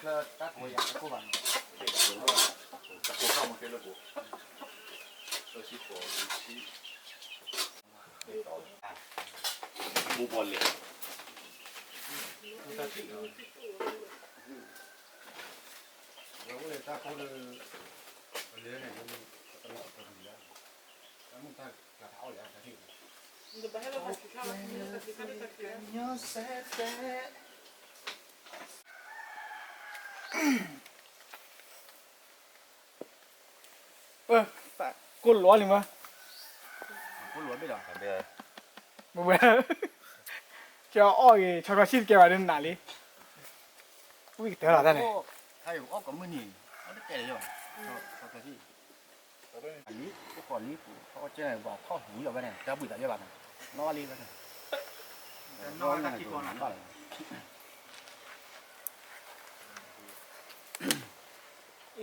တၢ်ကိးယၤတၢ်ကိးဘၣ်န့ၣ်, တၢ်ကိးထီၣ်မ့ၢ်ကဲလၢကိး, သၢဆံဃိး, ဘူဘီလဲၣ်, တၢ်ကိးလၢ ပလဲၤန့ၣ် တၢ်မုၢ်တၢ်ကျးထီၣ်လၢတၢ်ထံၣ်, ကိၣ်လီၤလံမး, ကိၣ်လီၤဘ့ၣ်လီၤ, ဘၣ်ဘၣ်, ကဲအီၣ်ဂ့ၤ ဆီဆီဆံၣ်တကဲဘၣ်ဒီးနးလံ, ဝံၣ်ကတၢၢ်လီၤတၢ်န့ၣ်, အီၣ်ကမုၢ်နံၤ, အီၣ်တကဲလၢၤဘၣ်, ဆီဆီဆံၣ် လံ, ကိၣ်ကီၤလံ, ထီၣ်ကဲန့ၣ် ဘၣ်ထီၣ်ဟူးလီၤဝဲန့ၣ် တၢ်ဘှံးသးယဲၢ်ဘၣ်န့ၣ်, နီၣ်လံဝဲန့ၣ်, နီၣ်လံန့ၣ်ဘၣ်လီ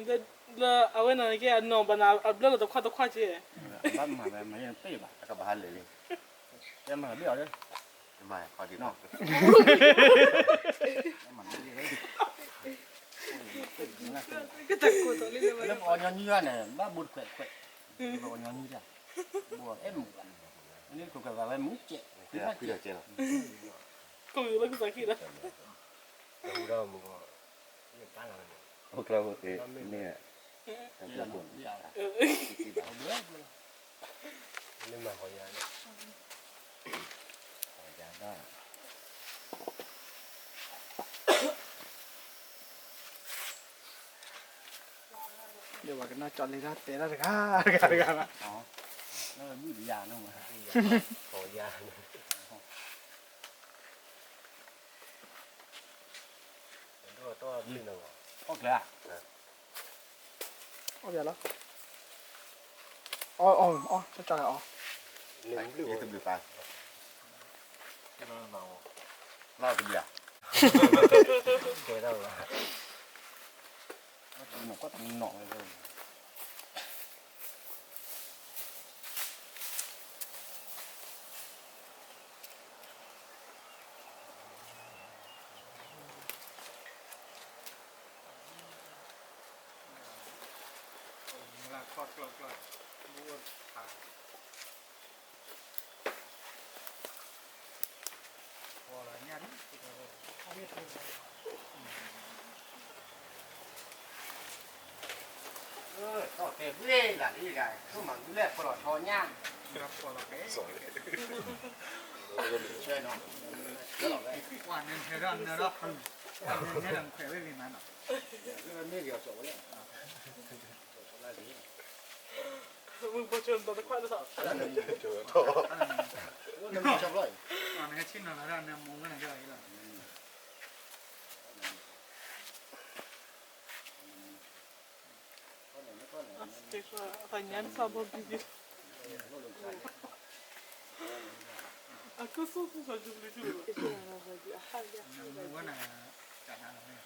ၤ, လၢအဝဲန့ၣ်ကဲအနီၢ်ဘၣ်န့ၣ် အဘျၢလီၤတခွါတခွါကဲ, ဘၣ်မၤဝဲမၤယဲၢ်ပ့ၢ်ဘၣ် အကဘၣ်ဟးလဲၣ်လံ, ကဲမၤဘ့ၣ်အီၤလၢ မၤခီဒံးနီၤ, လၢပအီၣ်ညီနုၢ်န့ၣ် ဘၣ်ဘိတခွဲးခွဲး, ပအီၣ်ညီနုၢ်ဒၣ်, ဘိအဲၣ်မုာ်ဘၣ်, န့ၣ်တခွဲးခွဲးဘၣ်ဝဲမုာ်ကဲး, ခွံဘၣ်ကဲး, ကိၣ်လၢကစၢ်ခံဒီး, အိၣ်ကျါန့ၣ်, မ့ၢ်, ယဝဲကနၣ်ကၠီလ့တၢ်တဲတၢ်တဂၤ, တဂၤတဂၤလီၤ, ဘုၣ်ယၤနီၤ, ဘုၣ်ယၤ, အီၣ်ကျဲ, အီၣ်ယၤလီၤ, အီၣ်အီၣ်အီၣ်, တၢ်ကီအီၣ်, ယတဘျုးပၢ်, လၢတဘျုးဧါ, တဲတၢ်လီၤ, နီၢ်ကီၢ်တနီၢ်ဝဲ, မုၢ်ဘိၣ်ကၠိတခွါလၢ, နဟဲဆ့ၣ်နီၤလီၤဒၣ်နမိၢ်ဝဲန့ၣ်ဒီးအံၤလီၤ, အကစၢ်စီၤဘီဘံၣ်, အကစၢ်စီၤဘီဘံၣ်, နမိၢ်ဝဲန့ၣ်, ကနၤလီၤ,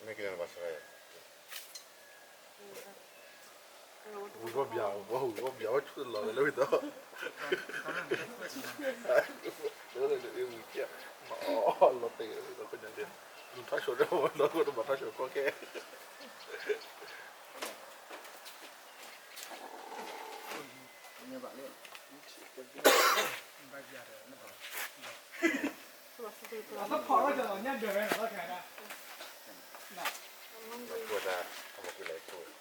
မ့ၢ်ကလဲၤဘၣ်ဆၣ် ဝံၤဘီဘျး ဝံၤဘီဘျး ဝဲဆူၣ်လီၤဝဲလၢဝံၤဒီး လၢလၢလၢဝံၤကဲ မၤအီၣ်လီၤတဲာ်လီၤ ခီညါဒဲး လူၤထါဆှီးဒီး မၤဒီး ကဘၣ်ထါဆှီးကီခဲ ထူၣ်ဘၣ်တ့ၢ်အီၤ ထူၣ်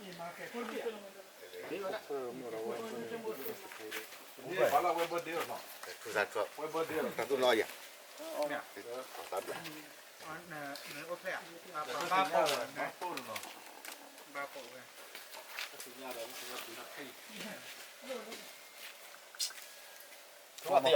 ဘၣ်မၤထူၣ်ထူၣ်အီၤ အီၣ်ဘၣ်နီတဘျီ အီၣ်ဘၣ်တၢ်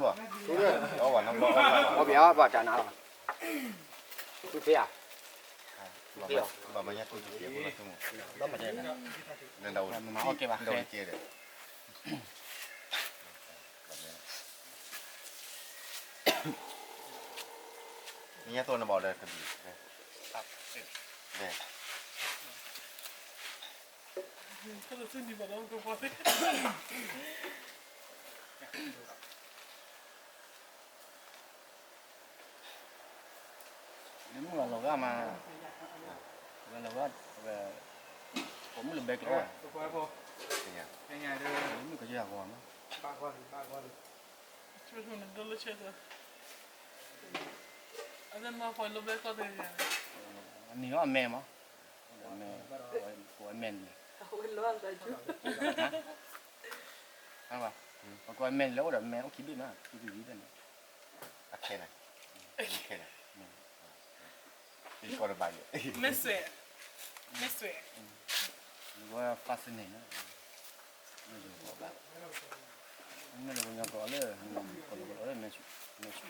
နါလီၤ ထူၣ်သ့ဧါ ဘၣ်မညါထူၣ်သ့ ဘၣ်မၤအီၣ်ကဲဘၣ် ဒီး နညါသိးနဘၣ်ဒီးတဘျုး လၢမုၢ်ဂၤလီၤဂာ်မး ဂၤလီၤဂာ် ပိာ်မုၣ်လၢဘဲကျိၤ လၢမုၢ်ကယၢ်ဂီၤမး အန့ၣ်အမဲမး အမဲန့ၣ် ပကွၢ်မဲန့ၣ်လၢအိၣ်ဒီးမဲအိၣ်ခံဘ့ၣ်မး ခံဘ့ၣ်ဝံၤဘၣ်န့ၣ် အခဲန့ၣ် ခဲန့ၣ် မဲဆွဲ မဲဆွဲ ဝဲ fascinating န့ၣ် မ့ၢ်လၢပှၤကညီကီးလၢ ကီးလၢမဲဆွဲ မဲဆွဲ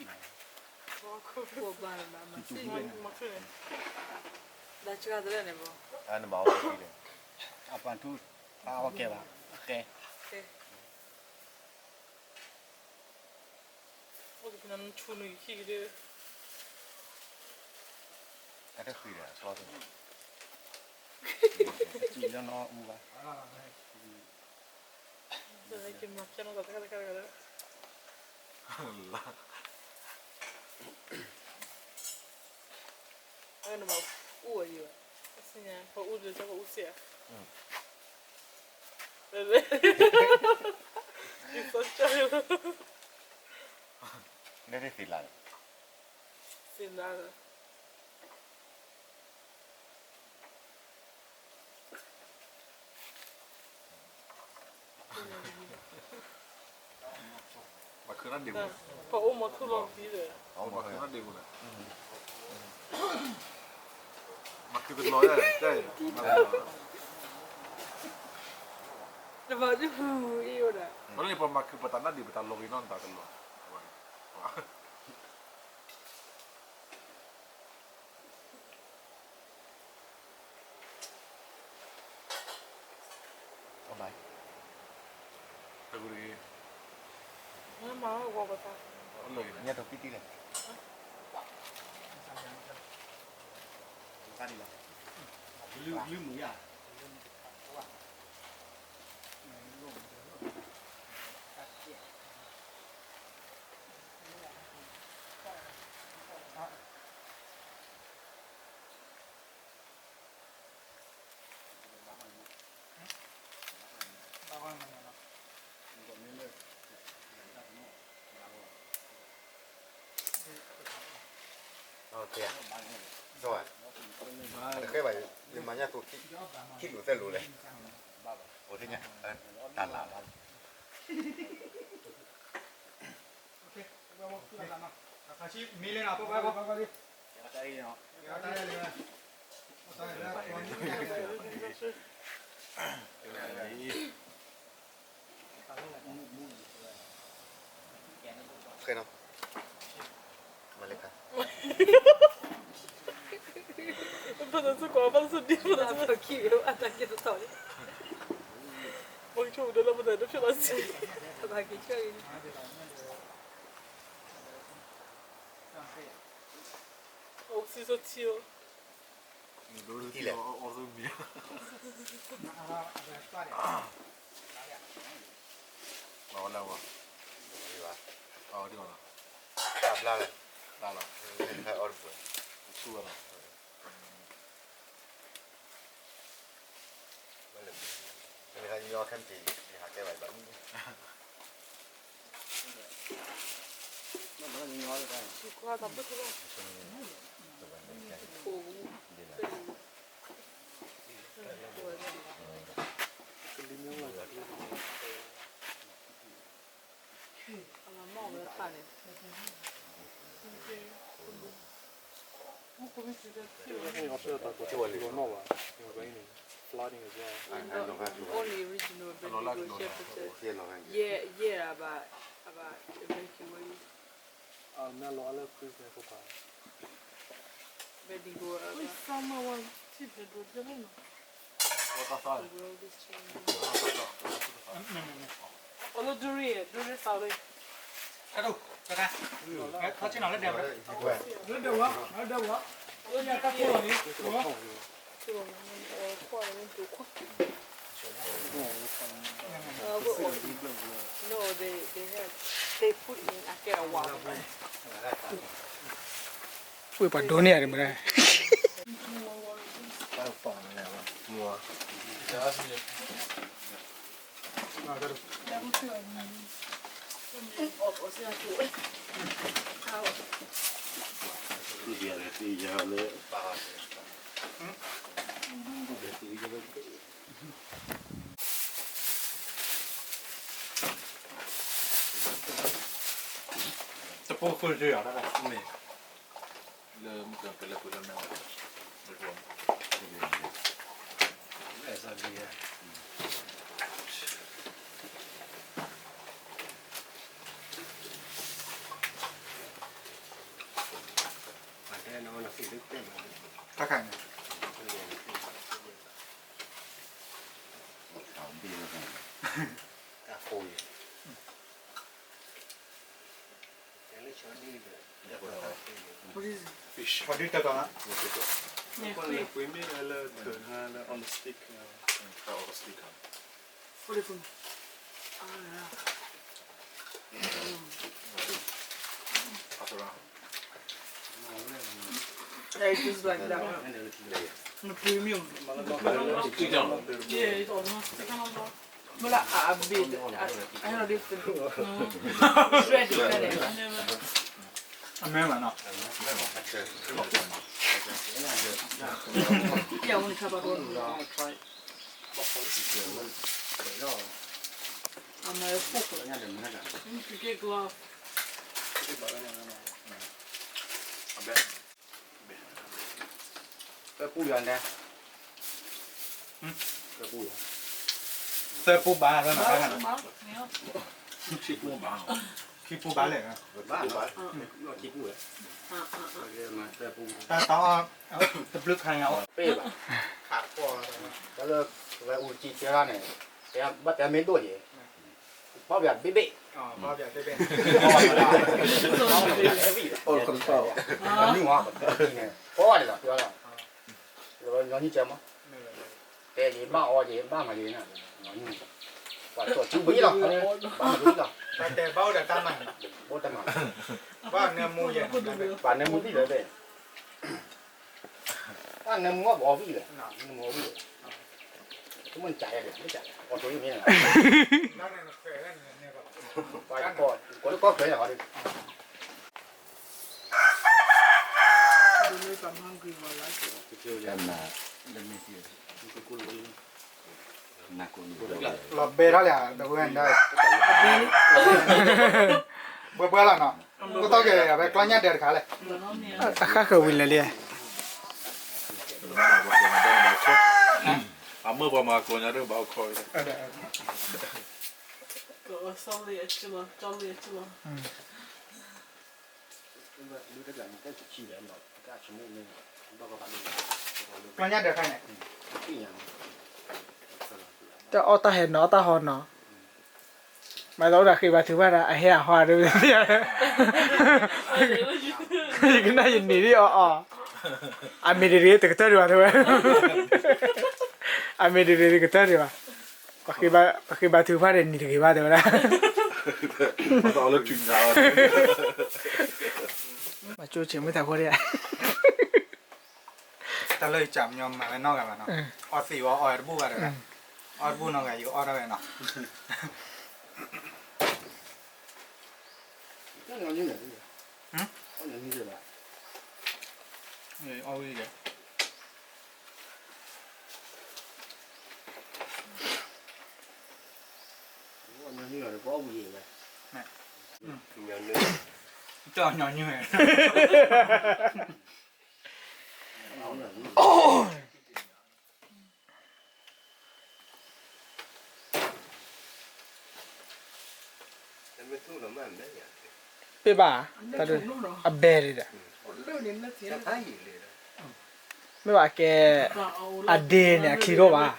မၤဆွဲ ဒါစှၤတလဲၣ်န့ၣ်ဘၣ် အနဘၣ်အီၣ်ကဲ အပှၤထူ အအီၣ်ကဲဘၣ် ကဲ အိၣ်ကနၣ်ဆူနုာ်ယခံကဒၢ အတဃံဒီးအကျီသ့ၣ် ကလီနီအူဘၣ် ကမၤဖျါနီတၢ်တခါတခါတခါလၢ လါ အနဘၣ်အူဝဲယံၤဘၣ် အစညါ ပှၤအူဒ်သိးပှၤအူစ့ၢ်ဧါ လၢသ့ၣ်လါ သ့ၣ်လါလၢ မၤခုနၢ်ဒ့ပူၤန့ၣ် ပအိၣ်မီၤထူလီၤသံဒီး မၤခုနၢ်ဒ့ပူၤန့ၣ် မၤခုတလီၤယါ တဲ တဘၣ်ဒုးအံၤအိၣ်ဒီး ပမၤခုပတၢ်နၢ်ဒ့ပတၢ်လီၤဂ့ၤနီၢ်တၢ်တလီၤ အဘၣ် အဂ့ၢ် မၤဂီၤပသး ညါတပံတံၢ်လဲၣ် တံၢ်လီၤ ကလုာ်ကလုာ်မုာ်ယါ တဃဲဘၣ် ယမၤညါသိး ခံလိာ်သၢလိာ်လဲၣ် အိၣ်သ့ၣ်ညါ တၢ်လၢ်လၢ် ခဲနီၤ မၤလၢခါ ဖသစကွာ် ဖသစဒံ ဖသစ ခံဝဲ အတၢ်ကဲတထီၣ်လံ မ့ၢ်ကဆိၣ်ဒၢလၢပတၢ်ဒိးဖျိလီၤစံ တဘၣ်က့ၤဆၢအံၤ အိၣ်စံစိထံအိၣ် ဒ်လဲၣ်, အီၣ်သမံၤ, မၤဝဲလၢဝဲ, အီၣ်ဒ်လီၤ, ဘျါလီၤ, ဘျါလီၤ, အီၣ်တပှဲၤ, ဆူဝဲလီၤ. Only original Bendigo Shepherd Church. Yeah, yeah, about, about evacuate. Bendigo, uh, Olo duri, duri sabe. No, they, they have, they put in, I get a water. ဝ့ၢ်ပှၤဒိန့ၢ်ယၤဒ်မ့ၢ်ဒၣ်, တပိၢ်ဃုာ်တၢ်အီၤတၢ်မ့ၢ် လၢမုၢ်ကပလဲၤပှ့ၤလၢမဲာ်, တၢ်ခါန့ၣ်, တၢ်ဃိန့ၣ် Fish. What do you take on that? On the stick. On the stick. What is it? Ah, yeah. Pass around. Yeah, it is like that. The premium. Yeah, it's almost. Mula a bit, I, I don't know if the shred is better. အမဲမနီၤ, အမဲဖုၣ်ကလီၤ, အဘဲ သၢပူယၤန့ၣ်, သၢပူယၤ, သၢပူဘၣ်လၢမၤတၢ်န့ၣ်, ခံပူဘၣ်, ခံပူဘၣ်လဲၣ်, ခံပူဘၣ်, တၢ်တၢ်အီၣ်, တဘျုးခါညါအီၣ်, ပ့ၢ်ဘၣ်, ခးကွၢ်, တၢ်လၢ ဝဲအူကံတဲရၣ်န့ၣ်, ဘၣ်တဲမ့ၢ်ဒိၣ်ယဲၢ် ဖီဘၣ်ဘ့ၣ်ဘ့ၣ်, ဖီဘၣ်ဘ့ၣ်ဘ့ၣ်, နုာ်ဝဲ, နံၤမး, ကညီနံၤကဲမး, တဲယဘၣ်အီၣ်ယဲၢ် ဘၣ်မၤယဲၢ်န့ၣ်, ပှၤကၠီၣ်စုဘၣ်လီၤ, ဘၣ်မၤယဲၢ်လီၤ, ဘၣ်တၢ်မၤ, ဘၣ်နၢမူယဲၢ်, ဘၣ်နၢမူသံလၢဘ့ၣ် တၢ်နၢမူဘၣ်ပအီၣ်ဝံၣ်လဲၣ်, နၢမူအီၣ်ဝံၣ်လဲၣ်, တမ့ၢ်နကးယဲၢ်ဒီး မ့ၢ်ကးယဲၢ်, အီၣ်တိၢ်ယမ့ၢ်န့ၣ်, ပှၤကိးလၢကီၢ်ချၢယဲၢ်ဟီဒီး, လီၤဘဲထီၣ်လံ, ဘှဲဘှဲလီၤနီၤ, ကသီၣ်က့ၤဝဲကျီညါဒၢးတခါလဲၣ်, အဃၣ်ဃၢၤဝံၤလၢာ်လံ, အမ့ၢ်ပှၤမၤကျိာ်ညါဒၢးဘၣ်အခီၣ်, ကျီညါဒၢးခါန့ၣ်, တၢ်အီၣ်တၢ်ဟဲနီၤတၢ်ဟီနီၤ, မၤသးအိၣ်ဒီးဃ့ဘါထုကဖၣ်ဒီး အဟဲအဟီဒ်, ယကနၣ်ယနံၤဒ်အီၤအီၤ, အမ့ၢ်တဂ့ၤတကတၢၢ်ဒံးဘၣ် တဲဝဲ, အမ့ၢ်တဂ့ၤတကတၢၢ်ဒံးဘၣ်, ပဃ့ဘါထုကဖၣ်ဒီးနံၤတဂ့ၤဘၣ် တဲဝဲဒၣ်, မၤကၠိဆ့ၣ်မုၢ်သးဖိဒၣ်, တၢ်လၢယကမညီမၤဝဲနီၢ်ဂၤဘၣ်နီၤ, အီသံးဝဲအီဝဲတဘူၣ်ဘၣ်တဂၤ, အီတဘူၣ်နီၢ်ဂၤ ယကအီၣ်တၢ်ဝဲနီၤ. ပ့ၢ်ဘၣ်, အဘဲဒၣ်, မ့ၢ်ဘၣ်ကဲ, အဒ့န့ၣ် အချံထီၣ်ဘၣ်,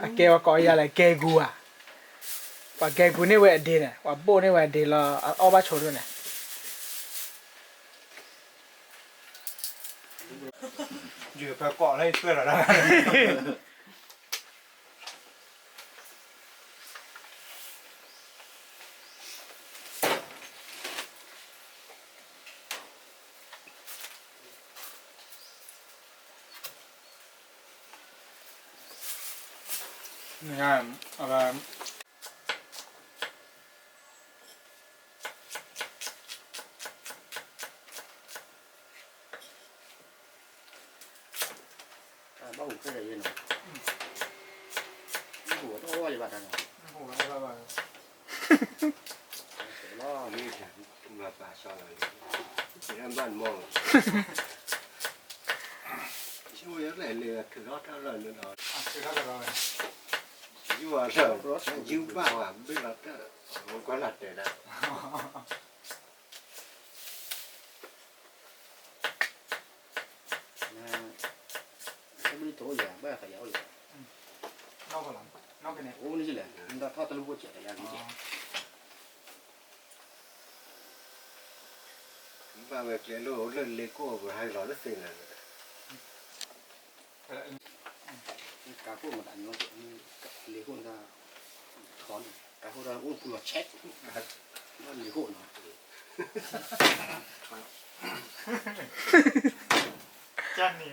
အကဲပှၤကိးယၤလဲၣ် ကဲဂူဧါ, ပှၤကဲဂူန့ၢ်ဝဲအဒ့န့ၣ် ပှၤဘိၣ်န့ၢ်ဝဲအဒ့လီၤ အအီၣ်ဘၣ်ဆိးဒိၣ်န့ၣ် ယဖဲကိးလၢယသွဲၣ်လီၤဒၣ် ဘၣ်ဟူးခဲလၢာ်ယဲနီၤ, ဟူးဝဲတအီၣ်ယဘၣ်တၢ်နီၤ, ဟူးဝဲတအီၣ်ဘၣ်, လီၤ, မၤပာ်စီလီၤလံ, ဘၣ်မီၢ်လီၤ, ယလဲၤလၢထုးထီၣ်တၢ်လီၢ်န့ၣ်ဒီး, ထုးထီၣ်တၢ်လီၢ်ဝဲ, ယုၢ်အီၤလၢ, ယုၢ်ဘၣ်ဝဲ ဘ့ၣ်လီၤတၢ်, ကွၢ်လီၤတဲာ်ဒၣ် ဘၣ်ဝဲကျဲလၢအိၣ်လၢလ့ကိၣ်ပူၤ ဟဲလီၤလၢသ့ၣ်လၢ, ကးခိၣ်မတၤညီ, လ့ကိၣ်န့ၣ်, ထီန့ၣ် ကးခိၣ်ဒီးအိၣ်ပူၤလီၤဆဲး, လ့ကိၣ်နီၤ, ကန့ၣ်,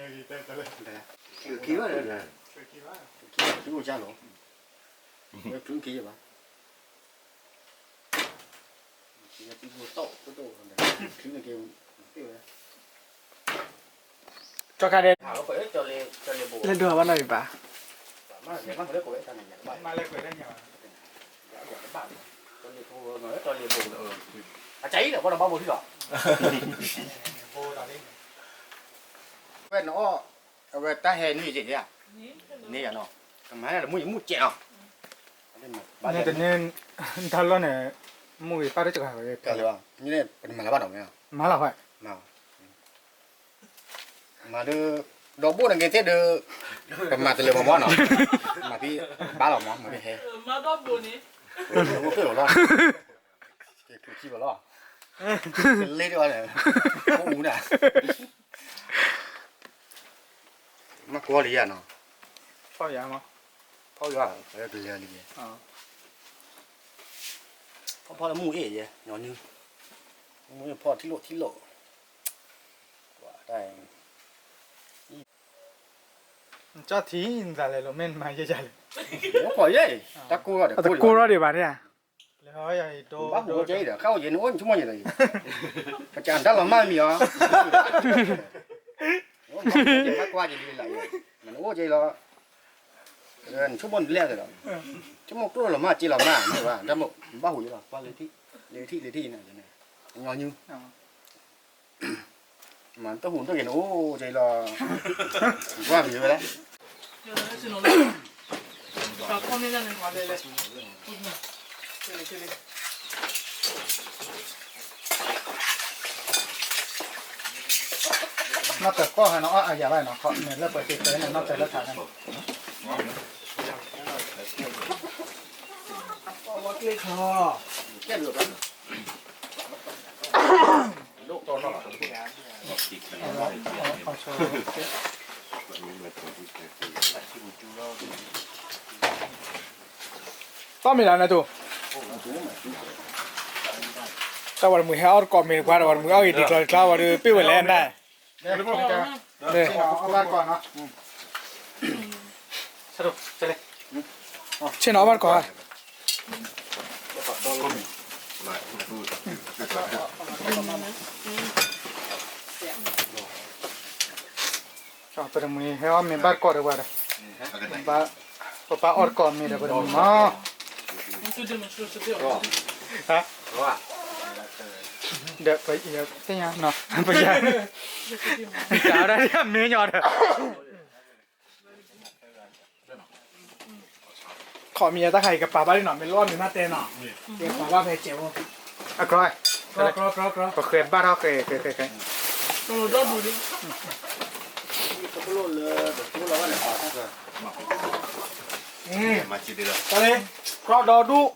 ကဘၣ်, ကအိၣ်ကၢ်လီၤ, ကအိၣ်ကၢ်ဘၣ် ကၠီခါဒဲး, လဲၤဒိးဘၣ်နီၢ်အံၤဘၣ်, အကၠံလီၤ ဝဲနအီၣ်, အဝဲတၢ်ဟဲနွံက့ၤဧါ, န့ၣ်ယနီၤ, ကမၤလၢမူယမူကဲးနီၤ, တန့ၢ်, တၢ်လီၢ်န့ၣ်, မူဂ့ၤပၢ်တစှၤဝဲ, မၤလၢၤဘၣ်နီၤ, မၤလီၤဝဲ မၤဒုး, ဒီဘိၣ်န့ၣ်က့ၤသ့ၣ်ဒုး, ပမၤတလၢၤမၤမီၢ်နီၤ, မၤဖဲဘါလီၤမး မၤဖဲဟဲ, အိၣ်ဖျိၣ်လီၤ, က့ၤထူၣ်ခံဘၣ်လီၤ, လ့ဒ်အီၤန့ၣ်, အိၣ်အူဒၣ်, မၤကွီလံယၤနီၤ, ဖီၣ်ယၤမး, ဖီၣ်ယၤ, ကလဲၤလံ, ဖီၣ်ဖီၣ်လၢမူအ့ၣ်ယဲ, ညီနုၢ်, မူအ့ၣ်ဖီၣ်ထံၣ်လိာ်ထံၣ်လိာ်, ကၠီထံနသးလဲၤလိာ်မ့ၢ်နမၤယဲယၤလဲၣ်, တကိးထီၣ်ဒံးဘၣ်န့ၣ်, ဘၣ်ဟူးကဲအံၤဒီး ခါအိၣ်ယဲနအိၣ်နဆိကမိၣ်ယဲဒီး, ပကတၢ်လီၤမၢ်မံၤအီၤ, ဘၣ်ကွၢ်ယဲလံလၢ, နအိၣ်ကဲလီၤ, နဆိကမိၣ်နလဲၣ်ဒီး, ဆိကမိၣ်ကျိၣ်လီၤမၢ်စ့လီၤမၢ်, ဘၣ်ဟူးယဲလီၤ, ကွၢ်လၢထံၣ်, လၢထံၣ်လၢထံၣ်န့ၣ်, ညီနုၢ် မၤတၢ်ဟူးတၢ်ဂဲၤန့ၣ်အိၣ်ကဲလီၤ, ကွၢ်မံၤဝဲလဲၣ်, နီၢ်တၢၤကီၢ်ဟဲနီၤ အီၣ်အယၤဘၣ်နီၤ, ခီန့ၣ်လၢပှဲၤတ့ၢ်ကျဲန့ၣ် နီၢ်တၢၤလၢထးန့ၣ်, ကဲလၢ တီၢ်မ့ၢ်လၢနတူၢ်, တၢ်ဝဲတမုာ်ဟဲအီၣ်တကိးမ့ၤတကွၢ်ဒီး ဝဲတမုာ်အီၣ်ဂ့ၤဒ်ကျီၤတကျါဝဲဒီး ပ့ၢ်ဝဲလဲၣ်နၢ်, ဆ့ၣ်နီၤအီၣ်ဘၣ်တကိးဧါ. ပတမုာ်ဟဲအီၣ်မ့ၤဘၣ်တကိးဒီးဝဲဒီး, ပပၢ်အီၣ်တကိးမ့ၤဒီးပတမုာ်မး, ဒီးပယသ့ၣ်ညါနီၤ, ပယ, ပယ, မ့ၢ်ညီဒီး ခီမ့ၢ်ယတၢ်ခါအံၤကပာ်ဘၣ်လံနီၤ, မ့ၢ်လီၢ်မ့ၢ်မ့ၢ်တဲနီၤ, ကပာ်ဘၣ်ဖဲစဲးဖိ, အကြၢး, ကြၢး, ကြၢး, ကြၢး, ပဃဲၤဘၣ်ထီၣ်ဃဲၤဃဲၤဃဲၤဃဲၤ, တၢ်လီၢ်ဒီဒူၣ်, ဆ့ၣ်နီ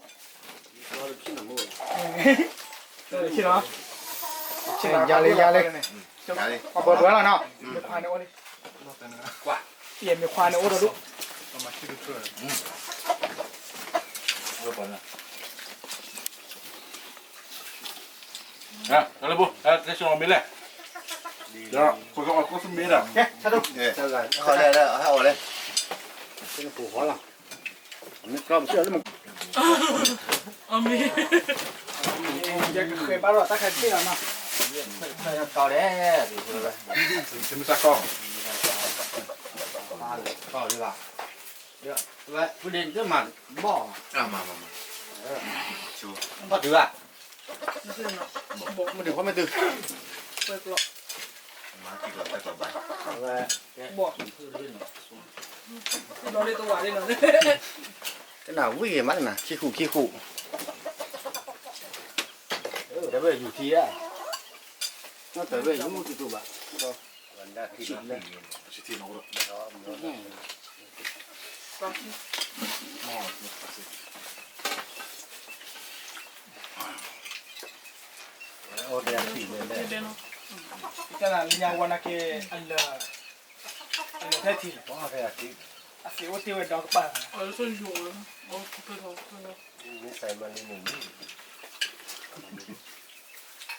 ၤ, ဆ့ၣ်နီၤ, ယၤလံ ယၤလံ, အဘၢဘၢလီၤနီၤ, မ့ၢ်ခွါန့ၣ်အိၣ်လံ, ယမ့ၢ်ခွါန့ၣ်အိၣ်ဒီးဒူၣ် တၢ်လၢဘိ, တဲဆ့ၣ်နီၤမ့ၢ်လဲၣ်, ပကအီၣ်ကီၢ်သမ့ၢ်ဒၣ်, ခီလဲၣ်, ဟဲအီၣ်လဲၣ်, မ့ၢ်ကီၢ်ပစၢၢ်လၢမ အမ့ၢ်, ယကဃဲၤဘၣ်ဒီးတၢ်ခါတ့ၢ်လီၤနီၤ, ကီၢ်လဲၣ်, တမ့ၢ်တၢ်ကီၢ်, ကီၢ်လၢဘၣ်, ဝဲဖုဒ့တမၤဘီၣ်, ဘီၣ်တုၤဘၣ်, မ့ၢ်ဒုးခီမ့ၢ်တုၤ, ဝဲ, တနၤဝံၣ်ဂ့ၤမးတနၤ ခံဃူခံဃူ, တဝဲယူၤထံဧါ, တဝဲယူၤတတူၢ်ဘၣ်, တၢ်လၢညါဝဲနာ်က့ အလၢာ်, အလၢာ်ဖဲထံလီၤ, အသ့ၣ်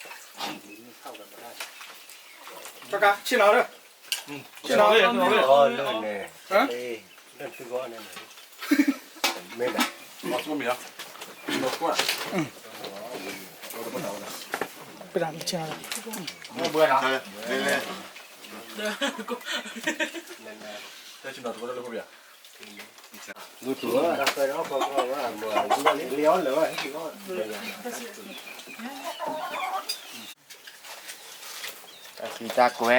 အိၣ်တ့ၢ်ဝဲဒီးကပၤလီၤ, ကဆ့ၣ်နီၤဒီး, ဆ့ၣ်နီၤ, ပဒၣ်ဆ့ၣ်နီၤ, ဆ့ၣ်နီၤတကိးလၢပဘၣ်, တၢ်သံတၢ်ကွဲ,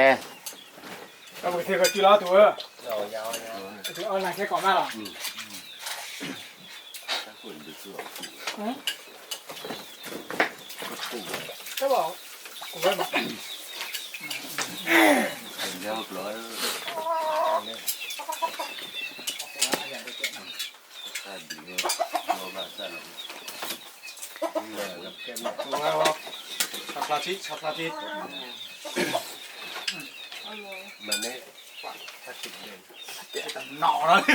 ပကသ့ၣ်ဃီၤစုလီၤတူၢ်ဧၢ, အီၣ်နၤခဲကိးမးလီၤ, တၢ်ဘၣ်, ဆါဖျါထံ ဆါဖျါထံ, မ့ၢ်န့ၣ်, နီၢ်လီၤ, နီၢ်လီၤ,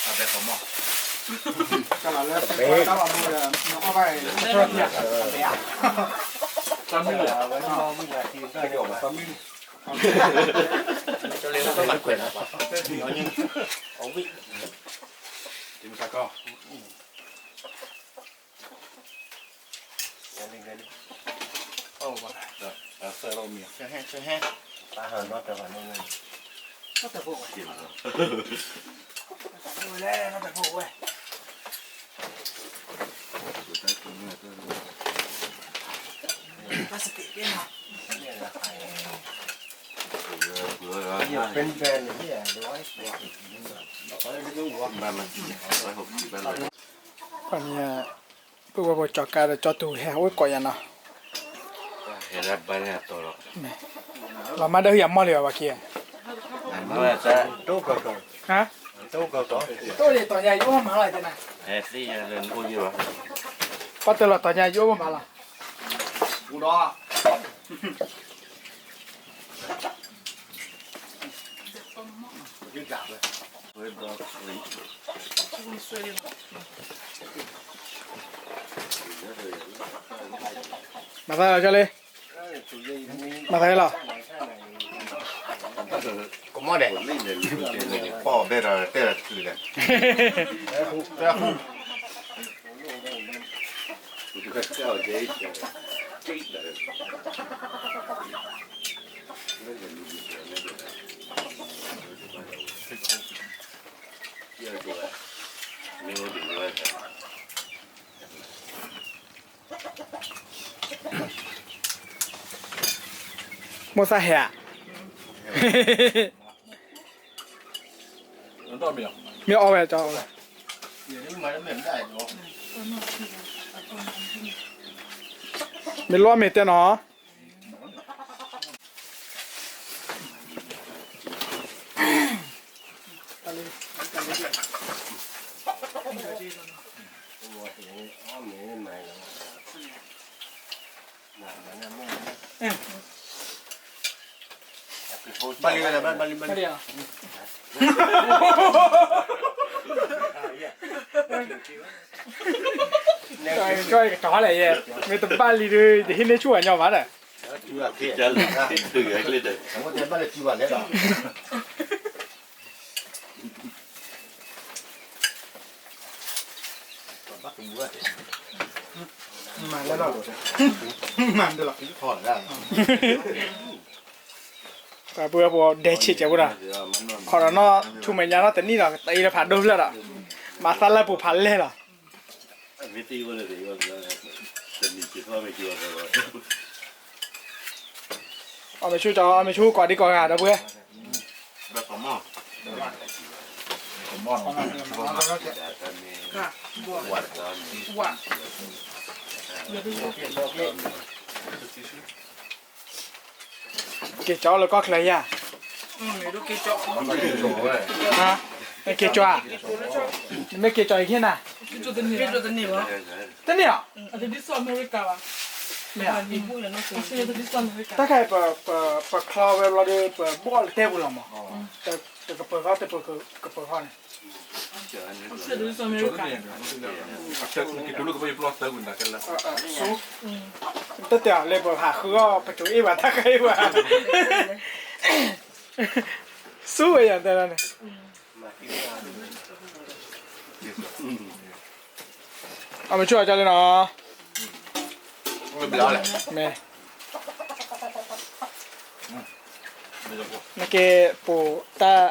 အဘဲကမီၤ, တၢ်လီၤလၢတၢ်လီၤမူဒီး နအီၣ်ဘၣ်, တၢ်မုၢ်လၢ်, တၢ်မုၢ်လၢ်, အဝံၣ်, တမ့ၢ်တၢ်ကီၢ်, ပှၤမ့ၢ်, ပဝဲပှၤကၠီၤကါဒီးကၠီၤတူာ်ဟဲအိၣ်ကိးယၤနီၤ, လီၤမၢ်ဒီးဟုယၤမီၢ်လံဘၣ်ဘၣ်က့ၤ, တအိၣ်လၢတီၤညါယအိၣ်မးလီၤ, ပှၤတလီၤတီၤညါယအိၣ်မးလီၤ, ဒီး မၤသးလီၤလီၤ, မၤသးလီၤလီၤ, ကမီၤဒဲး, ပီၣ်ဘဲဒီးတဲတချုးဒီး မိၢ်သးဟဲဧါ, မ့ၢ်အီၣ်ဝဲ, မ့ၢ်လီၤမ့ၢ်တဲနီၤ. ဘၣ်လံဝဲဒၣ်, ဘၣ်လံ, ဘၣ်လံ, ကၠီကတီၤလဲၣ်ယဲ, မ့ၢ်တဘၣ်လံဒီး တဟံးန့ၢ်ဆူၣ်အညီဘၣ်ဒီး ဘၣ်လံ, ဘၣ်လံ, ဘၣ်လံ, မၤလၢလီၤ, မၤလၢလီၤ, ပှၤပုၢ်ဝဲၢ်ဖိဒဲးဆံးကဲးဝဲဒၣ်, ခီဒီးနီၢ်ဆူမဲာ်ညါနီၢ်တနံၣ်ဒီး တအံၤဒီးဖးဒိၣ်ဖျၢၣ်ဒီး, မၤသးလၢပူၤဖးလဲၢ်လီၤ. အီၣ်မ့ၢ်ဆူၣ်ကီး အီၣ်မ့ၢ်ဆူၣ်ကိးဒံကိးဂၤဒီပုၢ်ဝဲၢ်, က့ၤကၠီလၢကီၢ်ချၢယၤ, က့ၤကၠီဧါ, နမ့ၢ်က့ၤကၠီအံၤဟ့ၣ်နၤ, တန့ၢ်ဧါ, မ့ၢ်ဧါ, တၢ်ခါအံၤ ပချီဝဲဘျီဒီး ပဘီၣ်လၢတဲပူၤလီၤမး, တကပၤဃီ တကပၤဃီန့ၣ် တတဲလၢပဟးဃုအီၣ်ပစိၤအ့ၣ်ဘၣ် တၢ်ခါအံၤဘၣ်, ဆူဝဲယၤတဲလီၤန့ၣ်, အမ့ၢ်ဆူၣ်အီၤကၢ်လၢနီၤ, မ့ၢ် နက့ၤပိာ်တၢ်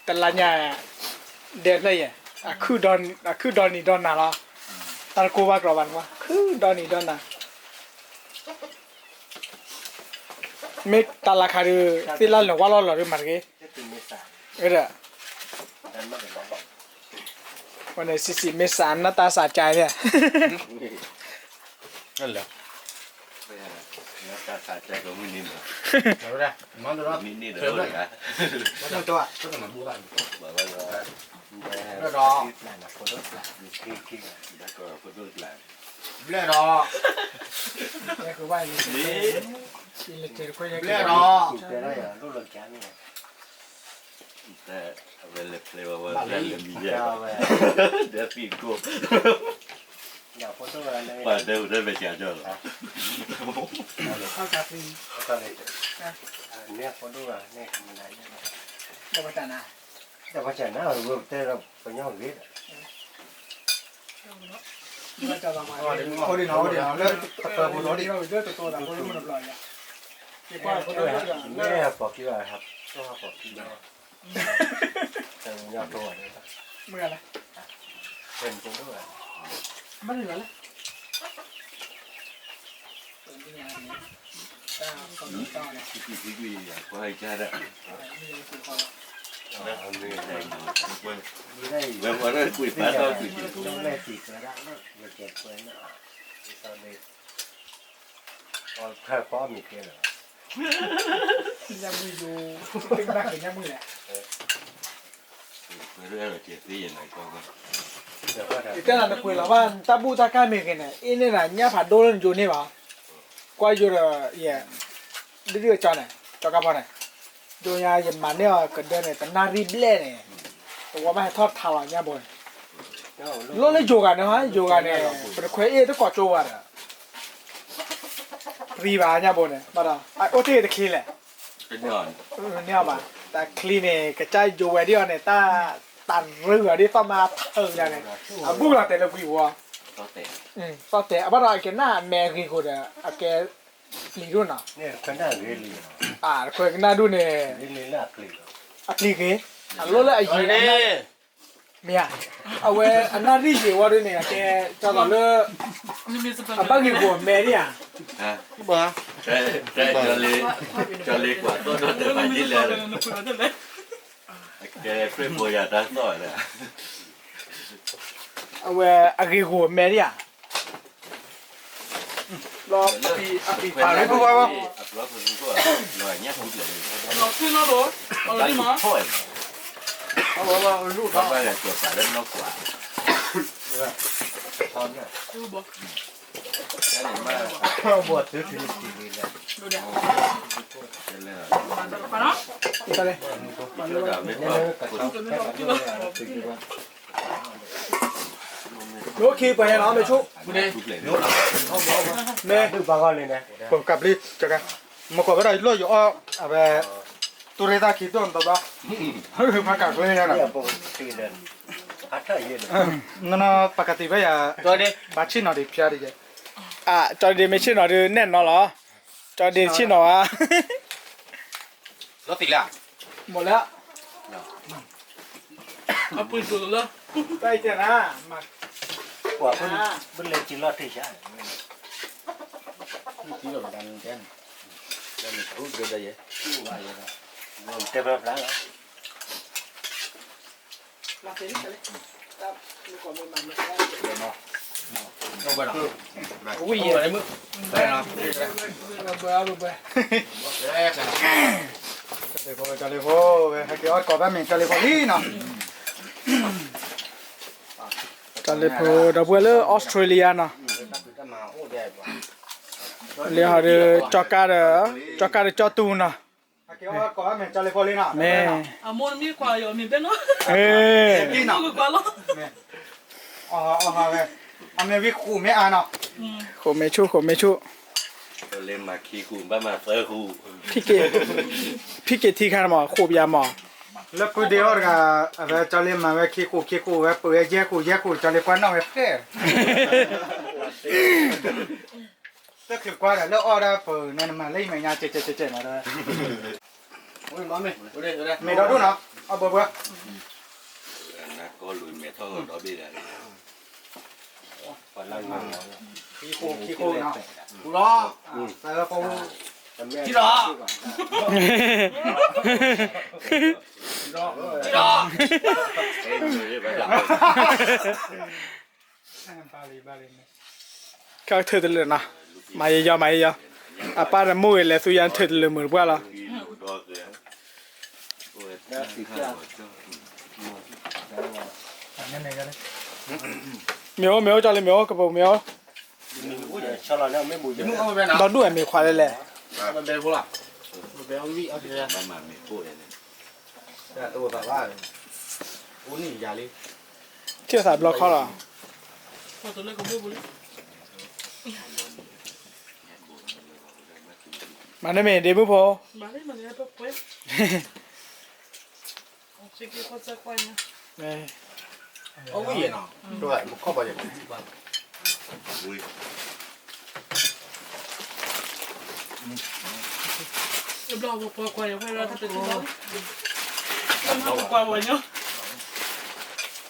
တလါညါ ဒဲးဖျၢၣ်ယဲၢ်, အခုဒီနံၤဒီနၤလီၤ, တၢ်တကိးဘၣ်ကြီဘၣ်န့ၣ်, ခုဒီနံၤဒီနၤ, မ့ၢ်တၢ်လၢခါဒီး သ့ၣ်လၢလၢၤဝါလီၤလီၤဒီးမၤတဂ့ၤ, ဝဲဒၣ် ဝဲန့ၣ် စံးစံးမ့ၢ်စးနတၢ်စးကါန့ၣ် ဘျဲၣ်ဒီး ဘျဲၣ်ဒီး အဝဲလဲၤဖျဲဝဲဝဲလၢမံၤယဲၢ်, ဒီးသံကိၢ်, ပှၤဒၢဝဲဒၣ်မ့ၢ်ကၢ်ကၠီလီၤ, မ့ၢ်အဖိဒိၣ်ဂၤန့ၣ်, ဒီးပှၤကနၣ်, ဒီးပှၤကနၣ်ဝဲတဲဒီးပညီဂ့ၤဒီး, အိၣ်ဒံးနီၤ အိၣ်ဒံးနီၤ လၢတပၢၤပူၤနီၤဒံး, မ့ၢ်ဟးပိာ်ခံဘၣ်, ဟးပိာ်ခံဘၣ်, တညီတိၢ်ဘၣ်, မ့ၢ်ဂၤလဲၣ်, မ့ၢ်ဂၤလဲၣ် ယတဲနၤနကွံာ်လီၤဘၣ် နတၢ်ဘူၣ်တၢ်ကၢ်မ့ၢ်ဂ့ၤန့ၣ် အ့ၣ်န့ၢ်နၤညၣ်ဖးဒိၣ်လၢနယိန့ၢ်ဘၣ်, ကွၢ် ကွၢ်ယိဒီး ယဲ ဒုဒုကၠီန့ၣ် ကၠီကါဖီန့ၣ် ဒိညါယမၤန့ၢ်အီၤကဒၢန့ၣ် တနၣ်ရံၣ်ဘျဲၣ်န့ၣ် တဝီဘၣ်ဟဲထီၣ်ထါလီၤညါဘိန့ၣ် လိၣ်လၢယိၤဂၤန့ၣ်ဟီ ယိၤဂၤန့ၣ် ပတခွဲးအ့ၣ်တကိးကၠိဝဲဒီး ပသံဘၣ်ညါဘိန့ၣ် ဘၣ်ဒီး အိၣ်တ့ၢ်တချ့လဲၣ် န့ၢ်အီၤဘၣ် တၢ်ချံန့ၣ် ကစၢ်ယိၤဝဲဒ်အီၤန့ၣ် တၢ် တၢ်ရ့ဂၤဒ်သီၣ်မါထၢဂၤန့ၣ် အဘူၣ်လီၤတဲာ်လၢကွံာ်ဝီ သီၣ်တဲာ် အဘၣ်ဒီးအကဲနၢ်အမဲာ်ဂ့ၤဃိဒီး အကဲ ပျံၤဒိၣ်နီၤ တခွဲးကနၣ်ဒိၣ်န့ၣ် အပျံၤဂ့ၤ အလိၣ်လၢအယံၤ မ့ၢ်ဧါ အဝဲအနၣ်ရံၣ်ယံၤဝဲဒၣ်န့ၣ် အကဲကၢ်သိးလၢ အဘၣ်ဂ့ၤဃိအမဲာ်ဒ်ဧါ ကၠီလ့ကွၢ်သီၣ်ဒီးတၢ်မၤဒ်လဲၣ် ကဲပြ့ၣ်ဖိယၤတၢ်သီၣ်ဝဲဒၣ် အဝဲအဂ့ၤဂီၢ်မဲာ်ဒ်ဧါ လီၤအပံၤအပံၤဖးရ့ဖိဝဲဘၣ် အပျီဖိဖိလီၤညါပူၤကျဲၤလံ လီၤဖုနီၢ်ဘိ အလီၤဒ်မး ဘၣ်လီၤကၠီၤပာ်လၢနီၢ်ကွၢ် ဘီၣ်တုၤထံနကံၤလံလဲၣ် မ့ၢ်ခံပှဲၤညါလီၤ မ့ၢ်ဆိ မ့ၢ် ပကးဘျ့ မ့ၢ်ကွၢ်ဝဲဒၣ်လီၢ်ယအီၣ် အဝဲ တူၢ်ရ့ၣ်သၣ်ခံဒိၣ်တဘျီ ဖးကးဘျ့ညါနီၤ နီၤနီၤ ပကးတံာ်ဘၣ်ယၤ ဘၣ်ဆ့ၣ်နီၤဒံးဖျါဒံးကဲ ကၠီဒံးမ့ၢ်ဆ့ၣ်နီၤဒုးနဲၣ်နီၤလီၤ ကၠီဒံးဆ့ၣ်နီၤဧါ လီၤသံးလၢ မ့ၢ်လၢ အပှ့ၤစိၤလၢ တၢ်အံၤတဲနၤ မၤ ကွၢ် ဘၣ်လဲၤက့ၤလီၤတ့ၢ်ဆါ က့ၤလီၤမတၤနတဲန့ၣ် လၢမ့ၢ်တၢ်အိၣ်ဒၢဒၢယဲ တဲဖျါဖျါလီၤ ဝံၤယဲ ကၠီလ့ဖိ ကၠီလ့ဖိ ဝဲဟဲက့ၤအီၣ်ကိးဘၣ်မ့ၢ်ကၠီလ့ဖိလံနီၤ ကၠီလ့ဖိ ဒီပုၢ်ဝဲၢ်လၢ Australia နီၤ လၢဟီဒီး ကၠီကါဒီး ကၠီကါဒီးကၠီတူနီၤ မ့ၢ် အမိၢ်နမ့ၢ်ကွၢ်ယီၤမ့ၢ်ဘဲနီၤ အမ့ၢ်ဝံဃိးမ့ၢ်အါနီၤ ဃိးမ့ၢ်ဆူၣ် ဃိးမ့ၢ်ဆူၣ် လၢမၤခံဃိး ဘၣ်မၤသၢဃိး ဖံးက့ၤ ဖံးက့ၤထံခါမး ဃိးပယၤမး လၢပုၢ်ဒ့အီၣ်တဂၤ အဝဲကၠီလ့မၤဝဲခံဃိး ခံဃိးဝဲ ပှ့ၤဝဲယဲၢ်ဃိး ယဲၢ်ဃိး ကၠီလ့ကွၢ်နီၣ်ဝဲဖျဲၣ် တချုးကွၢ်ဒီးလၢအီၣ်ဒၣ်ပှၤန့ၣ် နမၤလၢယမဲာ်ညါ ကဲကဲကဲကဲနီၤဒီး မ့ၢ်ဒီဒိၣ်နီၤ အဘၢဘၢ ခံဃိး ခံဃိးနီၤ လီၤ သၢဃိး ထံလီၤ ထံလီၤ ကဲထၢၣ်တလၢာ်နီၤ မၤယံာ်ယီၤ မၤယံာ်ယီၤ အပၢ်တမိၢ်ဂ့ၤလဲၤသူယါထၢၣ်တလၢာ်မုာ်တပှၢ်လီၤ မ့ၢ်အိၣ် မ့ၢ်အိၣ် ကၠီလ့ မ့ၢ်အိၣ် ကပိာ်မ့ၢ်အိၣ် ဒီဒူၣ်အမ့ၢ်ခွါလဲၣ်လဲၣ် ထံၣ်သးဘျီခီလီၤ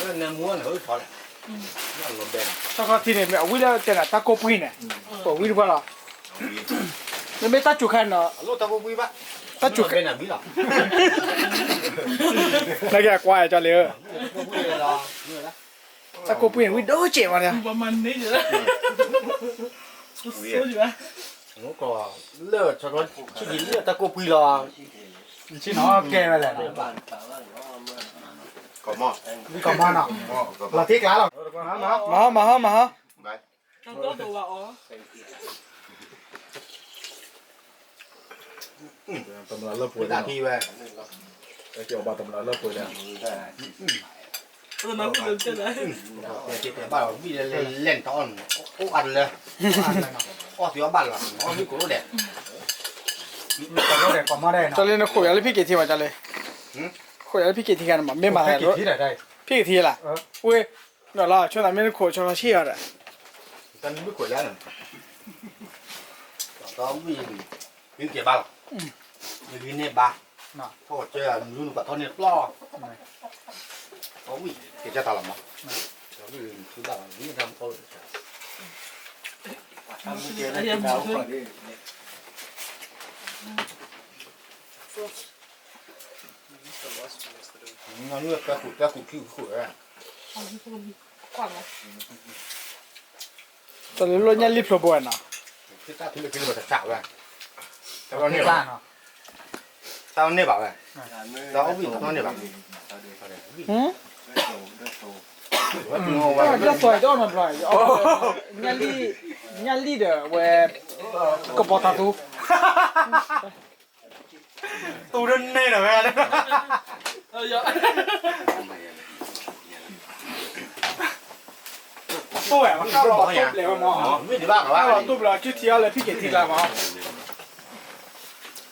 မၤန့ၢ်မ့ၢ်ဒ့မုၣ်ဖိ တၢ်ခီထံန့ၣ် မ့ၢ်အဝံလၢတဲနၤတၢ်ကိၢ်ပှံၢ်န့ၣ် ပဝံတပှၢ်လီၤ မ့မ့ၢ်တၢ်စူၤခါန့ၣ်နီၤ တၢ်စူၤခါ နကကွၢ်အံၤကၠီလ့ဧၢ တၢ်ကိၢ်ပှံၢ်န့ၣ် ဝံဒိၣ်စဲးမးန့ၣ် လၢ တၢ်ကိၢ်ပှံၢ်လီၤ ဆ့ၣ်နီၤကဲဝဲလဲၣ် ကီၢ်မီနီၤ လီၤထံကျါလီၤ မၤဟီ မၤဟီ မၤဟီ တၢ်ကီတအိၣ်ဘၣ်အီၤ, တမျးလၢပှဲၤဒၣ်, တၢ်ကီဘၣ်တမျးလၢပှဲၤဒၣ်, တမၤမုၢ်လၢကတၢၢ်လၢ, တဲဘၣ်လီၤ ဘံၣ်လၢလဲၣ်န့ၣ်တအီၣ်န့ၣ်, အိၣ်အါတလၢ, အီၣ်သံအီၣ်ဘၣ်လီၤ အီၣ်မ့ၢ်ကိးဒဲး, တၢ်လၢနခိးယၤလၢဖံးက့ၤထံဘၣ်တၢ်လၢ, ခိးယၤလၢဖံးက့ၤထံဂၤန့ၣ်မး မ့ၢ်မၤသး, ဖံးက့ၤထံလၢ, ဝ့ၢ်, နီၢ်လီၤ ဆိသးမ့ၢ်နခိးဆိလီၤဆံၣ်အီၤဒီး, တၢ်မ့ၢ်ခိးယၤန့ၣ်, တၢ်မ့ၢ် မ့ၢ်ကဲဘၣ်လီၤ, မ့ၢ်ဂံၢ်န့ၢ်ဘါ, ထီၣ်ကစၢၢ်လူနုာ်ပှၤထီၣ်န့ၢ်တပျီၢ်, အဝံၣ်ကဲကၢ်တၢ်လီၤမး, အဝံၣ်ထူဘၣ်လီၤ မ့ၢ်တၢ်မူထီၣ်လၢကစၢၢ်, မ့ၢ်ပၢ်ကူၣ်ပၢ်ကူၣ်ခံကူၣ်ဝဲ တၢ်လၢလီၢ်ညၣ်လံၣ်ဖျိဘိနီၤ, တၢ်လၢန့ၢ်ဘၣ်, တၢ်လၢန့ၢ်ဘၣ်ဝဲ, တၢ်အိၣ်ဘှံးတၢ်န့ၢ်ဘၣ်, ဒ်သိးဒီးဝဲ, ညၣ်လံၣ်ဒီးဝဲ, ကပီၤထးသူ သူတန့ၢ်ဒီးဝဲလၢ, တိၢ်ဝဲမၤတၢ်လီၤတိၢ်ဘျဲးဝဲမး, တိၢ်ဘျဲးကထံအီၤလၢဖံးက့ၤထံကျါမး,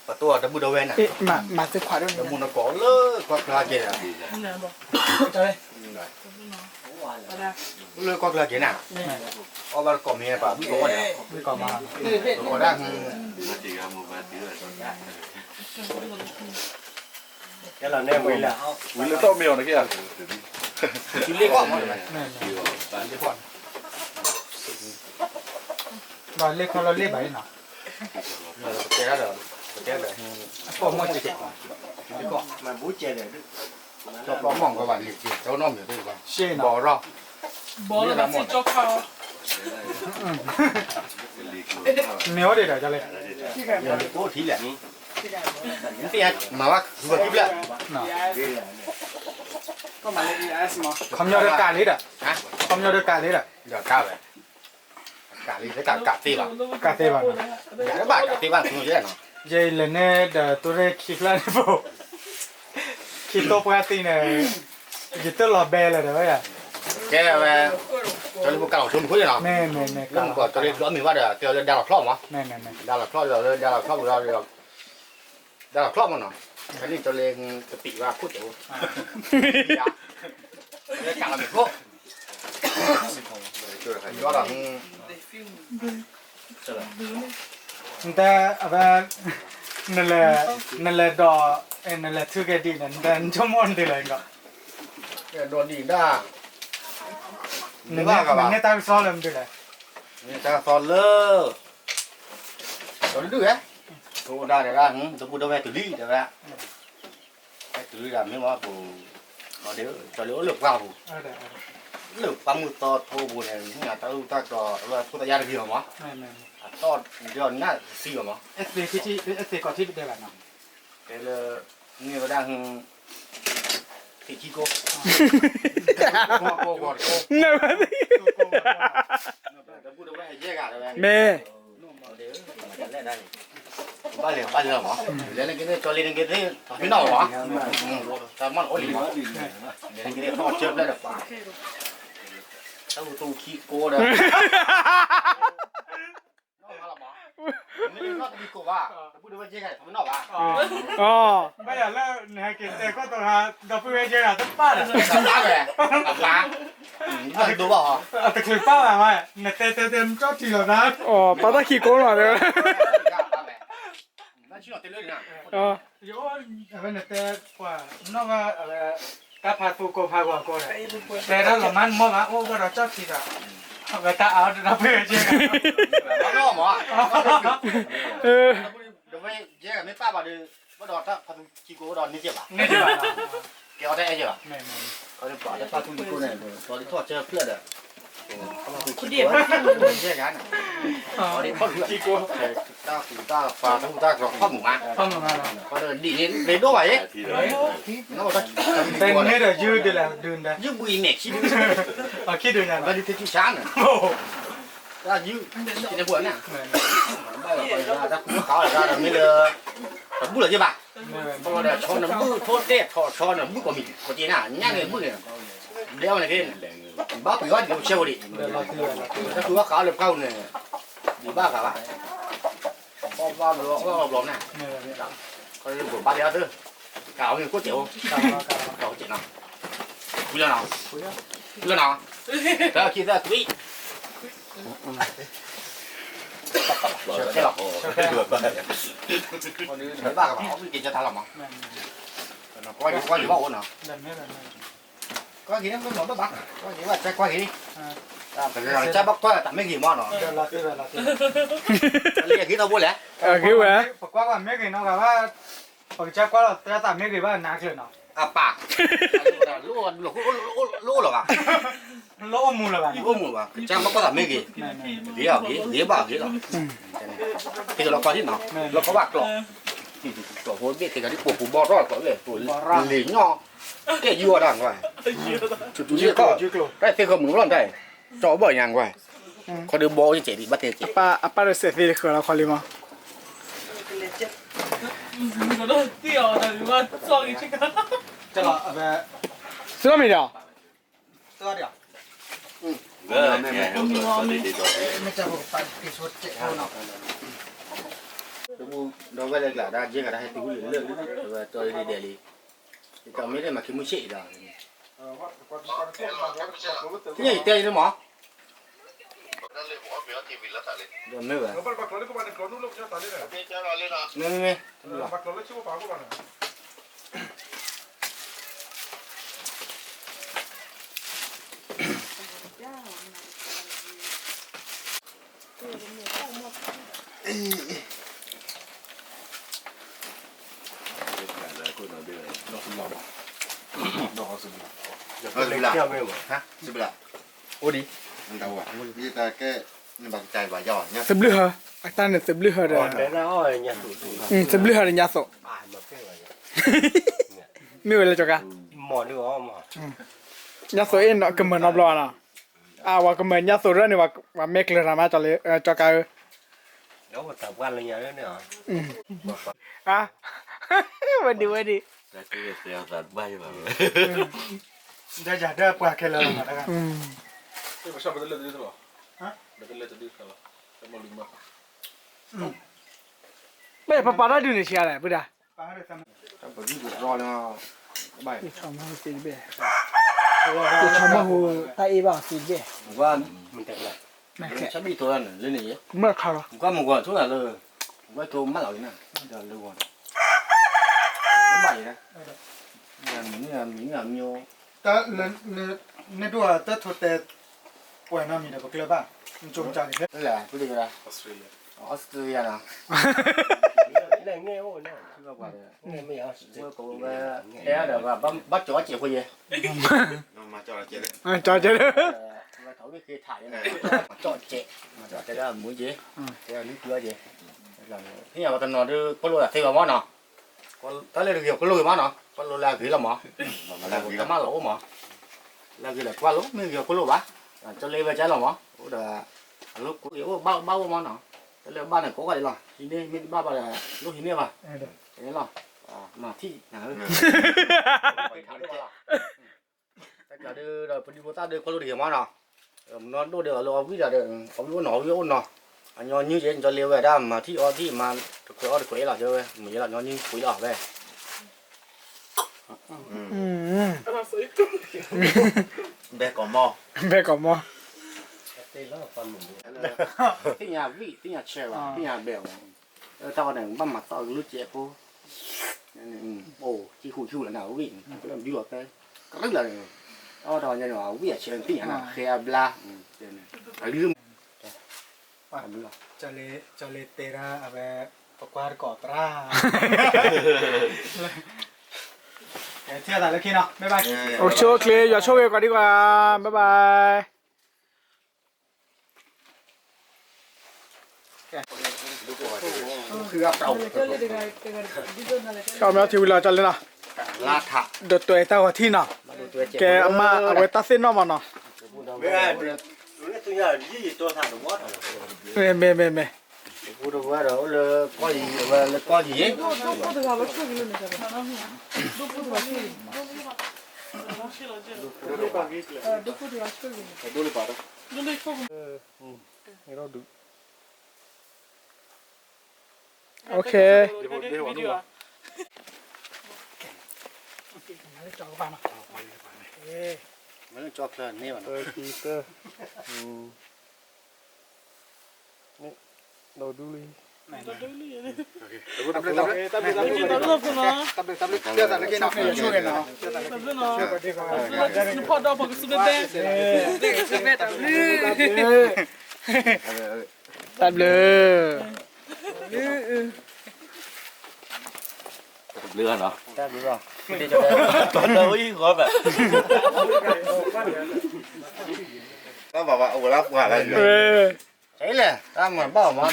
ပတိၢ်တဘူၣ်ဒီးဝဲန့ၣ်, မၤသ့ခွါဒ်န့ၣ်, တမူနကိးလၢကီၢ်ချၢကဲဒီး, လၢကီၢ်ချၢကဲန့ၣ်, အီၣ်ဘၣ်တကိးမ့ၢ်ပှၤဘုၣ်ကိးဝဲန့ၣ်, ကိးဒၣ် ဝံၤလၢတၢ်မ့ၢ်အီၤန့ၣ်က့, ဘၣ်လ့ၣ်ခီလီၤလ့ၣ်ဘၣ်အံၤနီၤ, ပတဲဒီး, ပတဲဒီး, အပိာ်မီၢ်ကဲ, ကၠီပျီမီၢ်ကဘၣ်လ့ၣ်က့, ကၠီနီၢ်မ့ၢ်တ့ၢ်ဘၣ်, ဘီရီ, ဘီရီဘၣ်စ့ၢ်ကီးခါ, မ့ၢ်အိၣ်ဒံးဒီးကလဲၣ်, မၤဘၣ်, ခီပညီဒီးကးလံဒီး, ခီပညီဒီးကးလံဒီး, ဒီးကးဝဲ, ကးလံ ကးသ့ဘၣ်, ကးသ့ဘၣ်, ယဘၣ်ကးသ့ဘၣ်, ယလဲၤန့ၣ်ဒီးတိၢ်ရ့ၣ်ခံဖျၢၣ်န့ၣ်ဖိ, ခံတိၢ်ပှၢ်သံန့ၣ်, ယတလီၤဘဲလၢၤဒီးဝဲ, ကဲဝဲ, ကၠီလ့ဖိကးလီၤဆိမုၢ်ခိၣ်န့ၣ်လီၤ, မ့ၢ်မ့ၢ်မ့ၢ်, လၢမုၢ်ကီးကၠီလ့ဖျိမ့ၢ်ဘၣ်ဒီး ကဲလၢဒါလီၤချီၣ်မး, ဒါလီၤချီၣ်ဒီးလၢဒါလီၤချီၣ်ပူၤဒီး ဒါလီၤချီၣ်မးနီၤ, ဖဲန့ၣ်ကၠီလ့ကပံာ်ဘၣ်ခိၣ်ကၠိ, လၢကးလီၤမ့ၢ်ခိၣ်, ဒီး, နတဲအဝဲ, နလဲၤ, နလဲၤဒီး, နလဲၤထုက့ၤဒံးန့ၣ် နတဲနဆိကမိၣ်နဒ်လဲၣ်ကီး, ဒီးဒံးဒၣ်, နန့ၢ်တၢ်ကစီၣ်လၢမနုၤလဲၣ်, နန့ၢ်တၢ်ကစီၣ်လၢ, ဒီးဒုးဝဲ, ထိဒၣ်တဲဒၣ်, တဘူၣ်ဒီးဝဲတုၤလံတဲဝဲ, ဝဲတုၤလံဒၣ်မ့ၢ်ဝဲပူၤ, ကၠီလ့အိၣ်လၢပှၢ်ပူၤ, လၢပှၢ်မုၢ်သီထိပူၤန့ၣ် မ့ၢ်အတၢ်အိၣ်တၢ်ကီၤအဝဲဖိသၣ်ယါတဂ့ၤအီၤမး, အသီၣ်ဒီးနၢ်သံအီၤမး, တဲလၢ, န့ၢ်ဝဲဒၣ်, သ့ၣ်ခံကိ, မ့ၢ်, ဘၣ်လဲၤ, ဘၣ်လဲၤ, လဲၤန့ၣ်က့ၤန့ၣ် ကၠီလ့န့ၣ်က့ၤသ့ၣ်, ထီၣ်ဖံးနီၣ်ဝဲ, တၢ်မီၢ်န့ၣ်အိၣ်လံမး, လဲၤန့ၣ်က့ၤသ့ၣ်ထီၣ်ကၠၢဖျၢၣ်ဒီးပှၤ, တၢ်အိၣ်သူခံကိဒီး မ့ၢ်နီၢ်တဘံကိးဘၣ်, တဘူၣ်ဒီးဝဲကဲဂၤ ထီၣ်မ့ၢ်နီၢ်ဘၣ်, ဘၣ်ယၤလၢနဟဲက့ၤတဲကီၢ်သရၣ် ဒီပုၢ်ဝဲၢ်ကဲဂၤတပၣ်ဒီး, အတချုးပၣ်ဘၣ်မး နတဲတဲတဲမ့ၢ်ကၠီၣ်ထံလီၤနၤ, ပၣ်တၢ်ခံကိနီၤ, ယအိၣ်အဝဲနတဲပှၤနီၣ်ဘၣ်အဝဲ, တၢ်ဖးသူကိးဖးဂီၤကိးဒီး, တဲဒၣ်လီၤမါနမီၢ်ဘၣ် အိၣ်ဘၣ်ဒီးကၠီၣ်ထံဒီး, အဝဲတၢ်အါဒီးတၢ်ဖဲဝဲကဲ, တဝဲကဲမ့ၢ်ပၢ်ဘၣ်ဒီး, ဘၣ်ဒီးတၢ်ဖးသူခံကိဒီးန့ၢ်ကဲဘၣ်, န့ၢ်ကဲဘၣ်, ကဲအီၤတအဲၣ်ကဲဘၣ်, တၢ်ဖးသူခံကိန့ၣ် ကၠီလ့ထီၣ်ကၠၢဖျၢၣ်ဒီး တၢ်ဟူးတၢ်ဖး တၢ်ဟူးတၢ်ဖးဒိၣ်ဘၣ်, ဒ်န့ၣ် လ့ဒိၣ်ဘၣ်ယဲ, ဖဲန့ၣ်ဒီးယုၢ်ဒ်လဲၣ်ဒုး, ယုၢ်ဘှံးမဲာ်ခံဒုး, ခံဒုးညါ, ဘၣ်ဒုးထံဆါန့ၣ်, တၢ်ယုၢ် ကန့ၣ်ပှၤန့ၣ် ဘၣ်လီၤ တၢ်ကူဃာ်အီၤလီၤ တၢ်မ့ၢ်လၢ တဘူၣ်လီၤက့ၤဘၣ် ဘၣ်လီၤဒီး ဆီနဘုၣ်ထိတဲာ်ထီၣ်ဆီနဘုၣ်ကိးမံၤ ကိးက့ၤနၤ ညၣ်န့ၣ်ဘုၣ်န့ၣ် ဘျဲအီၤန့ၣ်က့ၤ ဘၣ်ပှ့ၤအီၤဒ်ဆဲးဖိဒံး တၢ်ကူဃာ်အီၤလၢပှၤအိၣ်န့ၣ် ဒ်ဘၣ်ဃာ်ဘၣ် အီၣ်ဘျီ အီၣ်ဘျီန့ၣ် ဘၣ်လီၤအီၤသၢ ကးအီၤမ့ၢ်ကိၣ်စဲးအိၣ် ကးအီၤစဲးနီၤ ဝံၤလီၤနီၤ ဝံၤလီၤနီၤ တၢ်ခံသၢကွံ ခဲလီၤ ဘၣ်ကဘၣ် အီၣ်ဝံၣ်က့ၤကၢ်တၢ်လီၤမး ကွၢ်ယံၤကွၢ်ယံၤဘၣ်အိၣ်နီၤ ကွၢ်က့ၤန့ၣ်မ့ၢ်မၤဘၣ်ဘၣ် ကွၢ်က့ၤဘၣ် ကၢ်ကွၢ်က့ၤ ကၢ်ဘၣ်ကွၢ်တၢ်မ့ၢ်ဂ့ၤမးနီၤ လၢအဂ့ၤထီဘိလဲၣ် အဂ့ၤဝဲ ပကွၢ်ကွၢ်မ့ၢ်ဂ့ၤနီၤဂၤဘၣ် ပကစၢ်ကွၢ်လီၤတၢ်သးမ့ၢ်ဂ့ၤဘၣ်နၤကျၢၤနီၤ အပၢ် လၢအိၣ်မူလၢၤဘၣ် လၢအိၣ်မူလၢၤဘၣ် ကစၢ်ဘၣ်ကွၢ်သးမ့ၢ်ဂ့ၤ ဂ့ၤအဂ့ၤ ဂ့ၤဘၣ်ဂ့ၤလီၤ ကလီၤကွၢ်ထံနီၤ လီၤကွၢ်ဘၣ်ကျီၢ် ကျီၢ်ဖိဘ့ၣ်က့ၤကဒ်ပိာ်ပူၤဘီထီၣ်ကျီၢ်ဘ့ၣ် ပလ့ၤညီၣ်ကဲယုၢ်အီၤတၢ်ကွၢ် တၢ်သ့ၣ်ဃီမုၢ်ဘျီၣ်တၢ် ကၠီဘီၣ်ညါကွၢ် ခီဒုးဘီအိၣ်ကဲးဒံးဘၣ်တဲကဲး အပၢ်တစဲးသ့တဃၢၤလီၤခီလံမး သုလီၢ်မံၤဒီး ဒီးဝဲလၢကျါ တၢ်ကဲကးတၢ်ဟဲတုၤလၢလၢ ဝဲကၠီလံဒဲးလံ ကမ့ၢ်တမၤခံမုၢ်ဆ့ၣ်အံၤဒီး သ့ၣ်ညါယတဲအံၤန့ၣ်မး ဒီးမ့ၢ်ဝဲ မ့မ့ၢ် အိၣ်ဒံး သဘျုးဟၢ အတၢ်န့ၣ်သဘျုးဟၢဒီး သဘျုးဟၢဒီးညါသိး မ့ၢ်ဝဲလၢကၠီကါ ညါသိးအ့ၣ်ကမၢၢ်နီတဘျီဘၣ်နီၤ အဝဲကမၢၢ်ညါသိးရၢၢ်န့ၣ် ပှၤမဲာ်ကျၢၤတၢ်မး ကၠီကါဧၢ ဝဲဒံးဝဲဒံး ဒီးယၤဒၣ်ပှၤခဲလၢာ်လီၤမးတဂၤ ဘၣ်ပပာ်တၢ်ဒုးန့ၣ်ဆံးလဲၣ် ပုၢ်ဒၣ် ပာ်တၢ်ဒုး ယဆီမီၢ်ဟူသ့တဘ့ၣ် ယဆီမီၢ်ဟူ တၢ်အ့ၣ်ဘၣ်အီၤသ့တဘ့ၣ် ဆၢဘံၣ်တိၢ်လၢန့ၣ် လၢန့ၣ်ယဲ ကမၢၢ်ခါလီၤ ကွၢ်မုၢ်ဂီၤဆိၣ်နၤလၢ ဝဲထိမၢ်လီၤက့ၤနၤ ဒီးလၢဂီၤ ဘၣ်ယဲ မံၤမံၤမံၤ တၢ် နဒိၣ်တၢ်ထိတဲ ပှၤနီတမံၤဒီးပကျၢၢ်ဘၣ် နကၠိကၠါက့ၤဖဲ လၢ ပလံၤဝဲဒၣ် Australia နီၤ လၢငဲၢ်အိၣ်န့ၣ် ထံဘၣ်ပှၤဒီး ဝဲကိးဝဲ အဲၣ်ဒီး ဘၣ်ကၠီအီၣ်စဲးဖိယဲ ကၠီကဲး ကၠီကဲး ကၠီကဲး တဲဒၣ်မူကဲး တဲဒၣ်နုၢ်ကွံအီၣ်ကဲး သ့ၣ်ညါပှၤတနီၤဒီး ကွၢ်လိာ်သးသ့ဘၣ်မးနီၤ တၢ်လၢတဂ့ၤကွၢ်လိာ်ဂ့ၤမးနီၤ ကွၢ်လိာ်လၢအဂ့ၤလီၤမး တမၢလီၤအိၣ်မး လၢအဂ့ၤဒီးကွၢ်လိာ် မ့ၢ်ဂ့ၤကွၢ်လိာ်ဘၣ် ကၠီလ့ဝဲကၠီလီၤမး အိၣ်ဒီး အလိၣ်ကွၢ်အိၣ်ဘၣ်အိၣ်မးနီၤ တၢ်လၢဘၣ်န့ၣ်ကိးဂၤဒဲးလီၤ ဟံးန့ၢ်မ့ၢ်တဘၣ်ဘၣ်ဒီး လိၣ်ဟံးန့ၢ်ဘၣ် လီၤ မၤထံၣ်နၤဧၢ တၢ်ကျါဒီး ပဒုဖိသၣ်ဒီးကွၢ်လိာ်တဂ့ၤမးနီၤ မနီၢ်ဒိၣ်ဒီးလၢအဝံၣ်ဒီး အဝံၣ်အိၣ်နီၤ အဝံၣ်အိၣ်နီၤ အညီနုၢ်ကဲ ကၠီလ့ဝဲဒၣ်မၤထံၣ်အီထံၣ်မၤတခွဲးအီတခွဲးလီၤ ကၠီဝဲ မ့ၢ်ယဲလီၤ ညီနုၢ်ကွံလီၤဝဲ ဘဲကိးမီၢ် ဘဲကိးမီၢ် သ့ၣ်ညါဝံၣ် သ့ၣ်ညါဆဲးဘၣ် သ့ၣ်ညါဘဲအီၤ တၢ်ဝဲန့ၣ် ဘၣ်မၤသီၣ်ကလုၢ်ကဲးဖိ အိၣ် ကံၢ်ဃူကံၢ်ဃူလၢနၤဝံၣ် ကလုၢ်ဒုလီၤတဲ ကလုၢ်လီၤန့ၣ် တၢ်ဝဲတၢ်ဝဲန့ၣ် ဝံၣ်အဆဲးသ့ၣ်ညါနၤ ဃဲအဘျါ အလုၢ် ကၠီလ့တဲဒၣ်အဝဲ ပကွၢ်တကိးသရၣ် ကဲ ထံၣ်သးလၢခံနီၤ bye bye အိၣ်ဆူၣ်အိၣ်ချ့ ယွၤဆိၣ်ဂ့ၤကိးဒံးကွၢ် bye bye ကမ့ၢ်ထံဝံၤလီၤကၠီလ့နီၤ ဒိးတွဲတၢ်ဂီၤထံနီၤ ကဲအမါအဝဲတၢ်သ့ၣ်နီၣ်မးနီၤ မ့ၢ် မ့ၢ် မ့ၢ် မ့ၢ် ပူတဝဲဒီးအိၣ်လၢကီၢ်ယံၤ အဝဲလၢကီၢ်ယံၤ OK မ့ၢ်ကၠီချၢန့ၣ်ဘၣ်နီၤ ဒိၣ်ဒူလံ တၢ်ဘျုး တၢ်ဘျုးနီၤ တၢ်ဘျုး တၢ်ဘျုး တၢ်ဘျုး တၢ်ဘျုး တၢ်မၤဘၣ်အီၤမးဒီး တၢ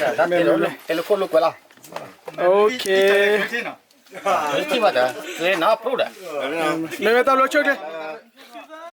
်တဲလၢ တဲလၢခိၣ်လိာ်ကွဲလီၤ OK ထံၣ်ဘၣ်တၢ် လၢနီၢ်ပြူဒီး မ့ၢ်ဝဲတၢ်ဘျုးဆိၣ်ဂ့ၤ